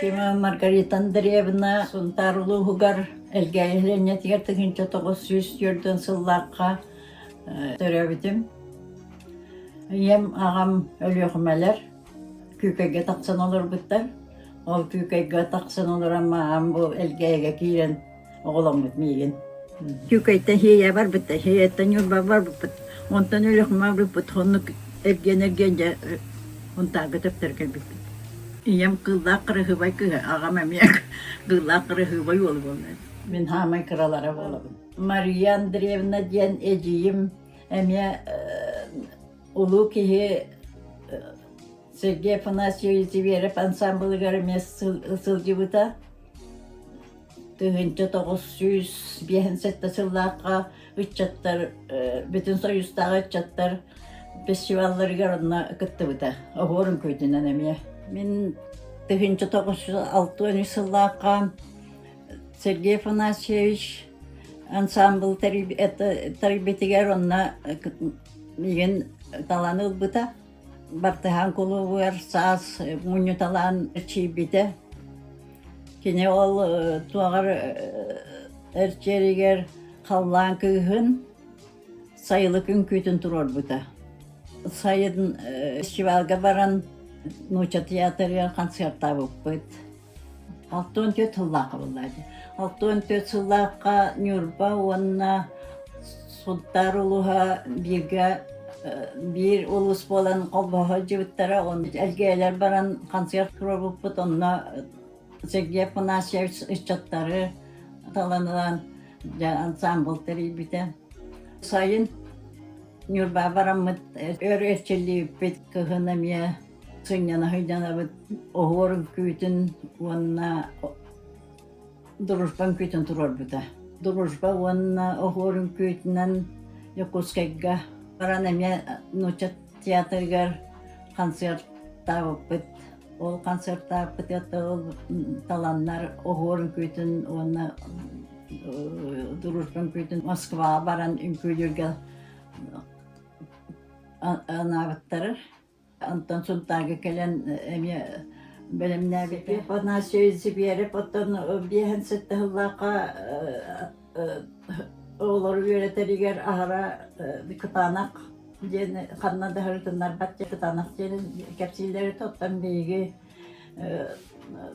Якимова Маргарита Андреевна Сунтаар улууһугар Элгээйи нэһилиэнньэтигэр 1904 сыллаахха төрөөбүтүм. Ийэм, аҕам Өлүөхүмэлэр Күүкэйгэ тахсан олорбуттар. Ол Күүкэйгэ тахсан олорон маам бу Элгээйигэ киирэн оҕоломмут миигин. Күүкэйтэн Сиэйэ барбыттар, Сиэйэттэн Ньурба барбыппыт, онтон Өлүөхүмэ барбыппыт, оннук эргиэн-эргиэн дьэ Сунтаарга төптөрү кэлбиппит. Ийэм кыыллаах кыраһыабай кыыһа, аҕам эмиэ кыыллаах кыраһыабай уола буолла. Мин хаамай кыралара буолабын. Мария Андреевна диэн эдьиийим эмиэ улуу киһи Сергей Афанасьевич Зверев ансаамбылыгар эмиэ сылдьыбыта. 1957 сыллаахха ыччаттар Бүтүн Союзтааҕы ыччаттар фестивалларыгар онно кыттыбыта. Оһуор үҥкүүтүнэн эмиэ. Мин 1963 сыллаахха Сергей Афанасьевич ансаамбыл тэрийбитигэр онно миигин талан ылбыта. Бартыһаан кулуубугар саас мунньуталаан эрчийбитэ. Кини ол туоҕар эрчийэригэр халлаан кыыһын сайылык үҥкүүтүн туруорбута. Сайын фестивалга баран нуучча театрыгар концертаабыппыт. 64 сыллаахха буолла дии. 64 сыллаахха Ньурба уонна Сунтаар улууһа бииргэ биир улуус буолан холбоһо сылдьыбыттара. Онно Элгээйилэр баран концерт туруорбуппут. Онно Сергей Афанасьевич ыччаттары талан ылан дьэ ансаамбыл тэрийбитэ. Сайын Ньурба бараммыт өр эрчиллибиппит. Кыһын эмиэ Сынньана сынньанабыт оһуор үҥкүүтүн уонна дружба үҥкүүтүн туруорбута. Дружба уонна оһуор үҥкүүтүнэн Якутскайга баран эмиэ нуучча театрыгар концертаабыппыт. Ол концертаабыппытыгар ол таланнар оһуор үҥкүүтүн уонна дружба үҥкүүтүн Москваҕа баран үҥкүүлүүргэ анаабыттара. Онтон Сунтаарга кэлэн эмиэ бэлэмнээбитэ. Афанасьевич Зверев оттон биэһэн сэттэ сыллаахха оҕолору үөрэтэригэр аһара кытаанах диэн ханна да сырытыннарбат диэн кытаанах диэн кэпсииллэр этэ. Оттон биһиги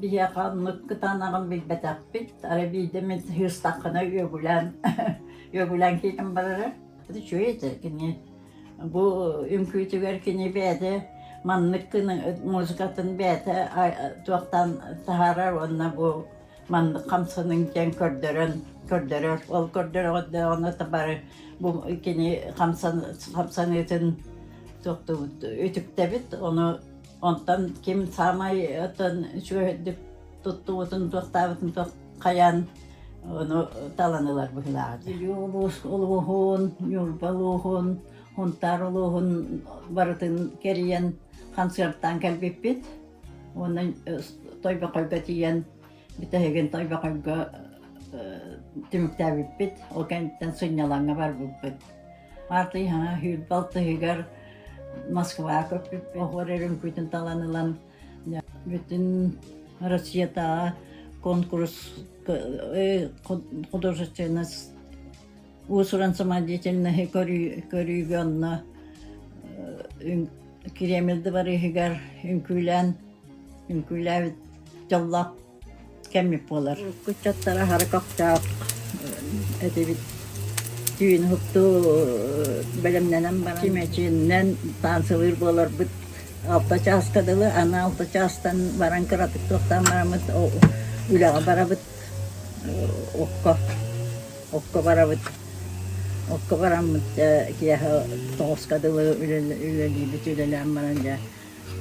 биһиэхэ оннук кытаанаҕын билбэтэхпит. Арай биирдэ мин сыыстаххына үөгүлээн үөгүлээн киирэн барара. Үчүгэй этэ кини Бу үҥкүүтүгэр кини бэйэтэ маннык музыкатын бэйэтэ туохтаан таһаарар уонна бу маннык хамсаныҥ диэн көрдөрөн көрдөрөр. Ол көрдөрөҕүнэ бары бу кини хамсаныытын туохтуубут үтүктэбит. Ону онтон ким саамай оттон үчүгэйдик туттубутун туохтаабытын туох хайаан ону талан ылар быһыылааҕа. Бүлүү улуус улууһун, Ньурба улууһун, Сунтаар улууһун барытын кэрийэн концертаан кэлбиппит. Уонна Тойбохойго тиийэн бүтэһигин Тойбохойго түмүктээбиппит. Ол кэнниттэн сынньалаҥҥа барбыппыт. Март ый сүүрбэ алтыһыгар Москваҕа көппүппүт. Оһуор үҥкүүтүн талан ылан Бүтүн Россиятааҕы конкурс художественнай уус-уран самодеятельноһы көрүүгэ онно Кремль дыбарыаһыгар үҥкүүлээн үҥкүүлээбит дьоллоох кэммит буолар. Ыччаттара аһара көхтөөх этибит. Түүн уһуктуу бэлэмнэнэн баран чүмэчинэн таансылыыр буоларбыт. Алта чааска дылы, аны алта чаастан баран кыратык туохтаан бараммыт үлэҕэ барабыт, окко, окко барабыт. Окко бараммыт киэһэ тоҕуска дылы үлэлиибит, үлэлээн баран дьэ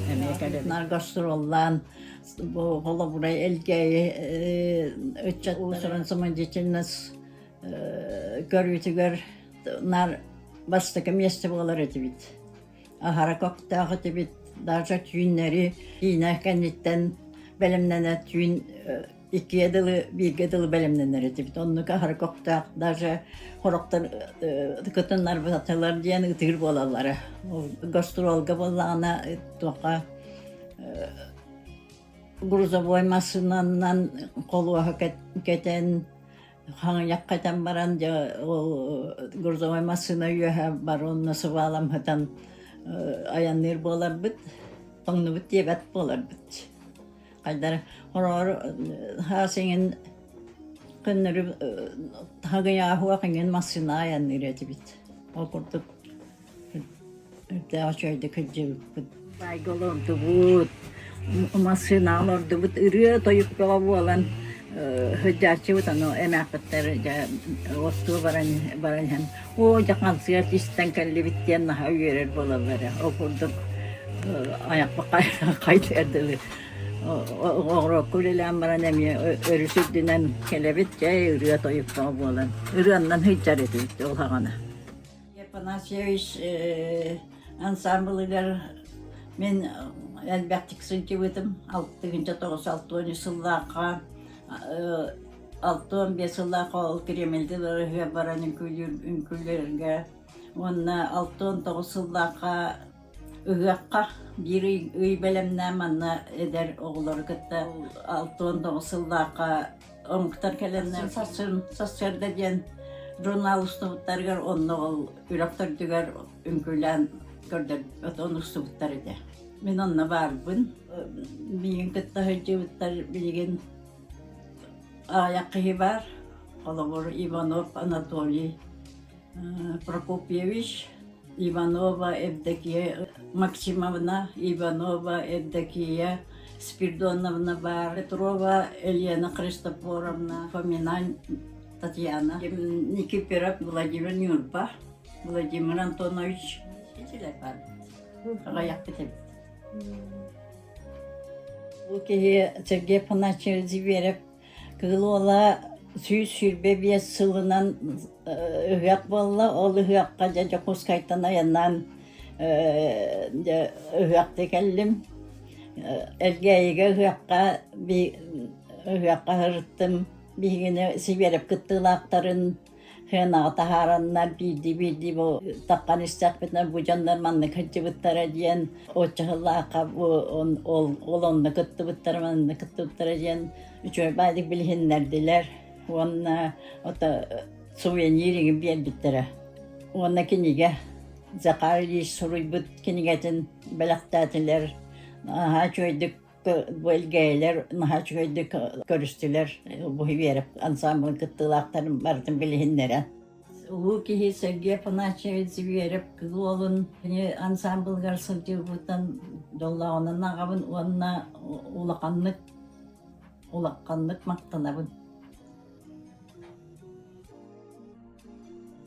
эмиэ кэлэбит. Наар гастроллаан Бу холобура Элгээйи ыччат уус-уран самодеятельность көрүүтүгэр наар бастакы миэстэ буолар этибит. Аһара көхтөөх этибит, даже түүннэри киинэ кэнниттэн бэлэмнэнэ түүн иккиэ дылы, бииргэ дылы бэлэмнэнэр этибит. Оннук аһара көхтөөх, даже сорохтор кытыннарбатылар диэн ытыыр буолаллара. Гастролга буоллаҕына туохха. Грузовой массыынанан холуоһа кэтэн, хаҥыйах кэтэн баран дьэ ол грузовой массыына үөһэ баронна сыбааламһытан айанныыр буоларбыт, тоҥнубут диэбэт буоларбыт. Хайдара хороҕор хаас иҥин көннөрү хаҥыйааһуох иҥин массыына айанныыр этибит. Ол курдук Үрдээх үчүгэйдик сылдьыбыппыт. Баайга олордубут, массыынаҕа олордубут, ырыа-тойук бөҕө буолан сылдьааччыбыт ону эмээххиттэр дьэ оттуу баран баран иһэн оо дьэ концерт истэн кэллибит диэн наһаа үөрэр буолаллара. Ол курдук айахпыт хайдыар дылы оҕуруокка үлэлээн баран эмиэ өрүс үрдүнэн кэлэбит дьэ ырыа-тойук бөҕө буолан ырыаннан сылдьар этибит ол саҕана. Афанасьевич ансаамбылыгар мин элбэхтик сылдьыбытым. 69 сыллаахха 65 сыллаахха ол Кремльди ыһыа баран үҥкүүлэргэ уонна 69 сыллаахха ыһыахха биир ый бэлэмнээн манна эдэр оҕолору кытта 69 сыллаахха омуктар кэлэннэр сарсын сарсыарда диэн журнал устубуттарыгар онно ол үрэх төрдүгэр үҥкүүлээн көрдөрбөт ону устубуттар этэ. Мин онно баарбын. Миигин кытта сылдьыбыттар билигин аҕыйах киһи баар. Холобур, Иванов Анатолий Прокопьевич, Иванова Евдокия Максимовна, Иванова Евдокия Спиридоновна баар, Петрова Елена Христофоровна, Фомина Татьяна, Никифоров Владимир Нюрба, Владимир Антонович итилэр баар. Аҕыйахпыт эбит. Бу киһи Сергей Афанасьевич Зверев Кыыл Уола 125 сылынан ыһыах буолла. Ол ыһыахха дьэ Дьокуускайтан айаннаан дьэ ыһыахтыы кэллим. Элгээйигэ ыһыахха ыһыахха сырыттым. Биһигини Сибиэрэп кыттыылаахтарын сыанаҕа таһаараннар биирдии-биирдии бу таххан истэхпитинэ бу дьоннор маннык сылдьыбыттара диэн оччоһуллаахха бу ол ол онно кыттыбыттара манна кыттыбыттара диэн үчүгэй баайдык билиһиннэрдилэр уонна ото сувенир иҥин биэрбиттэрэ уонна кинигэ Захар Ильич суруйбут кинигэтин бэлэхтээтилэр наһаа үчүгэйдик Бу элгээйилэр наһаа үчүгэйдик көрүстүлэр. Бу Вера ансамблын кыттыылаахтарын барытын билиһиннэрэн. Улуу киһи Сергей Афанасьевич Зверев кыыл уолун кини ансамблыгар сылдьыбытын дьоллооҕунан ааҕабын уонна улаханнык улаханнык махтанабын.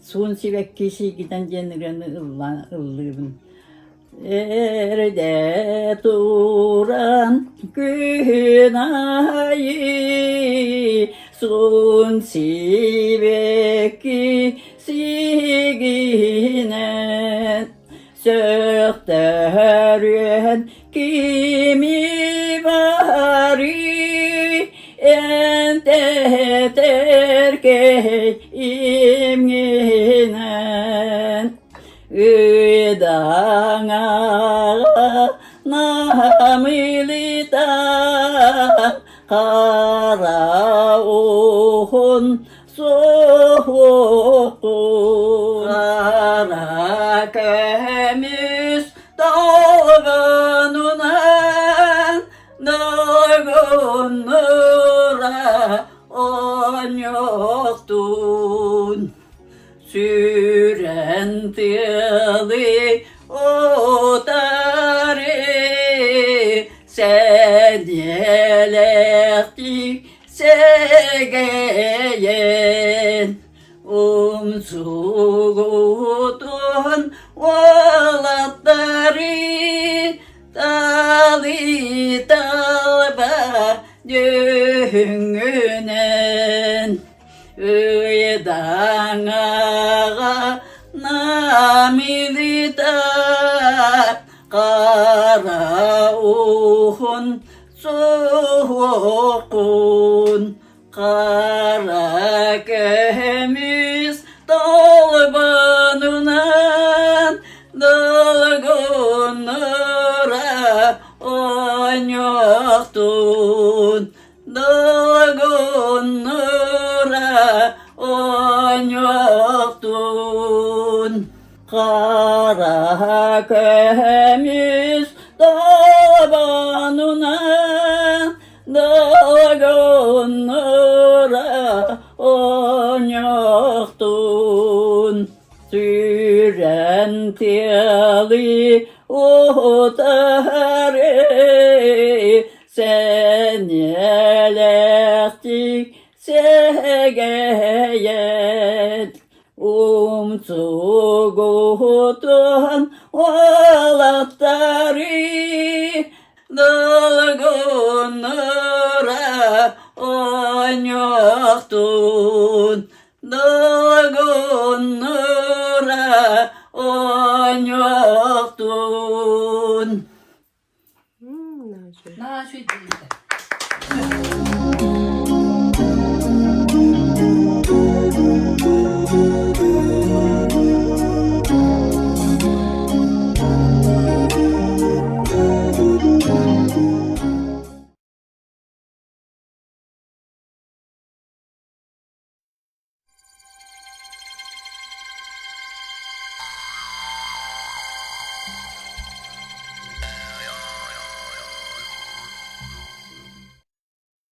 Суун сибэкки сиигитэн диэн ырыаны ыллыыбын. Эрдэ туран күһүн аайы суун сибэкки сиигинэн Сөхтөрүөн кими барый энтэтэркэй имҥинэн ыдаҥаҕа намылыта хара уһун Суохун хара көмүс долгунунан долгуннура оонньоохтун сүрэн тыалы утары сэниэлэхтик Сэгэйэн умсугутун уолаттары талы талба дьүһүҥҥүнэн ыйдаҥаҕа намылыта хара уһун Суохун хара көмүс толбонунан долгунура оонньоохтун. Көмүс тобонунан долгуннура оонньоохтун Сүүрэн тыалы утары сэниэлээхтик сэгэйэн Умсугутан уолаттары долгуннура оонньоохтун долгуннура оонньоохтун Наша үчүгэй.